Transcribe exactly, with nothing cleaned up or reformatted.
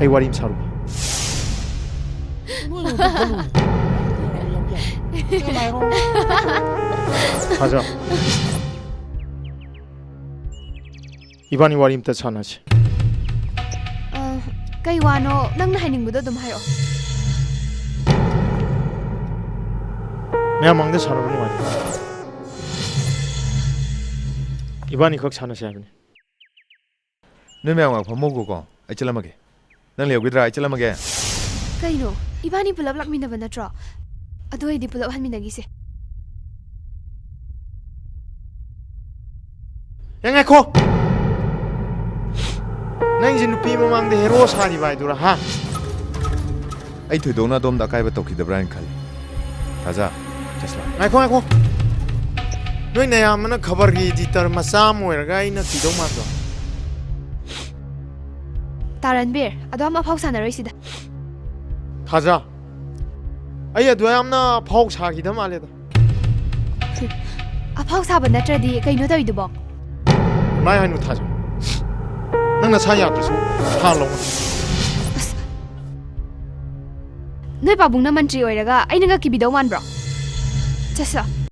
ꯑꯩ ꯋꯥꯔꯤ ꯑꯃ ꯁꯥꯔꯨꯒꯦ꯫ ꯊꯥꯖ꯫ ꯏꯕꯥꯅꯤ ꯋꯥꯔꯤ ꯑꯝꯇ ꯁꯥꯟꯅꯁꯤ꯫ ꯑ, ꯀꯩ ꯋꯥꯅꯣ? ꯅꯪꯅ ꯍꯥꯏꯅꯤꯡꯕꯗꯣ ꯑꯗꯨꯝ ꯍꯥꯏꯔꯛꯑꯣ꯫ ꯃꯌꯥꯝ ꯃꯥꯡꯗ ꯁꯥꯟꯅꯕ ꯅꯨꯡꯉꯥꯏꯇꯦ꯫ ꯏꯕꯥꯅꯤ ꯈꯛ ꯁꯥꯟꯅꯁꯦ ꯍꯥꯏꯕꯅꯤ꯫ ꯅꯣꯏ ꯃꯌꯥꯝ ꯉꯥꯛ ꯐꯝꯍꯧꯒꯣꯀꯣ, ꯑꯩ ꯆꯠꯂꯝꯃꯒꯦ꯫ ꯅꯪ ꯂꯩꯍꯧꯒꯗ꯭ꯔꯥ? ꯑꯩ ꯆꯠꯂꯝꯃꯒꯦ꯫ ꯀꯩꯅꯣ? ꯏꯕꯥꯅꯤ ꯄꯨꯂꯞ ꯂꯥꯛꯃꯤꯟꯅꯕ ꯅꯠꯇ꯭ꯔꯣ? ꯑꯗꯨ ꯑꯣꯏꯗꯤ ꯄꯨꯂꯞ ꯍꯟꯃꯤꯟꯅꯈꯤꯁꯦ꯫ ꯑꯦ, ꯉꯥꯏꯈꯣ! ꯅꯪꯁꯦ ꯅꯨꯄꯤ ꯃꯃꯥꯡꯗ ꯍꯦꯔꯣ ꯁꯥꯔꯤꯕ ꯍꯥꯏꯗꯨꯔꯥ, ꯍꯥ? ꯑꯩ ꯊꯣꯏꯗꯣꯛꯅ ꯑꯗꯣꯝꯗ ꯑꯀꯥꯏꯕ ꯇꯧꯈꯤꯗꯕ꯭ꯔꯥ ꯍꯥꯏꯅ ꯈꯜꯂꯤ꯫ ꯊꯥꯖ, ꯆꯠꯁꯤꯂꯥꯎ꯫ ꯉꯥꯏꯈꯣ, ꯉꯥꯏꯈꯣ꯫ ꯅꯣꯏ ꯅꯌꯥꯝꯕꯅ ꯈꯕꯔꯒꯤ editor ꯃꯆꯥ ꯑꯃ ꯑꯣꯏꯔꯒ ꯑꯩꯅ ꯀꯤꯗꯧ ꯃꯥꯟꯕ꯭ꯔꯣ? ꯇꯥꯔꯟꯕꯤꯔ, ꯑꯗꯣ ꯑꯃ ꯐꯥꯎ ꯁꯥꯟꯅꯔꯣꯏꯁꯤꯗ꯫ ꯊꯥꯖ, ꯑꯩ ꯑꯗꯨ ꯌꯥꯝꯅ ꯐꯥꯎ ꯁꯥꯈꯤꯗ ꯃꯥꯜꯂꯦꯗ꯫ ꯑꯐꯥꯎ ꯁꯥꯕ ꯅꯠꯇ꯭ꯔꯗꯤ ꯀꯩꯅꯣ ꯇꯧꯔꯤꯗꯨꯕꯣ? ꯃꯥꯏ ꯍꯥꯏꯅꯨ ꯊꯥꯖ꯫ ꯅꯪ ꯅꯁꯥ ꯌꯥꯗ꯭ꯔꯁꯨ ꯊꯥ ꯂꯧꯅ꯫ ꯑꯁ! ꯅꯣꯏ ꯄꯥꯕꯨꯡꯅ ꯃꯟꯇ꯭ꯔꯤ ꯑꯣꯏꯔꯒ ꯑꯩꯅ ꯉꯛꯈꯤꯕꯤꯗꯧ ꯃꯥꯟꯕ꯭ꯔꯣ? ꯆꯠꯁꯤꯂꯥꯎ꯫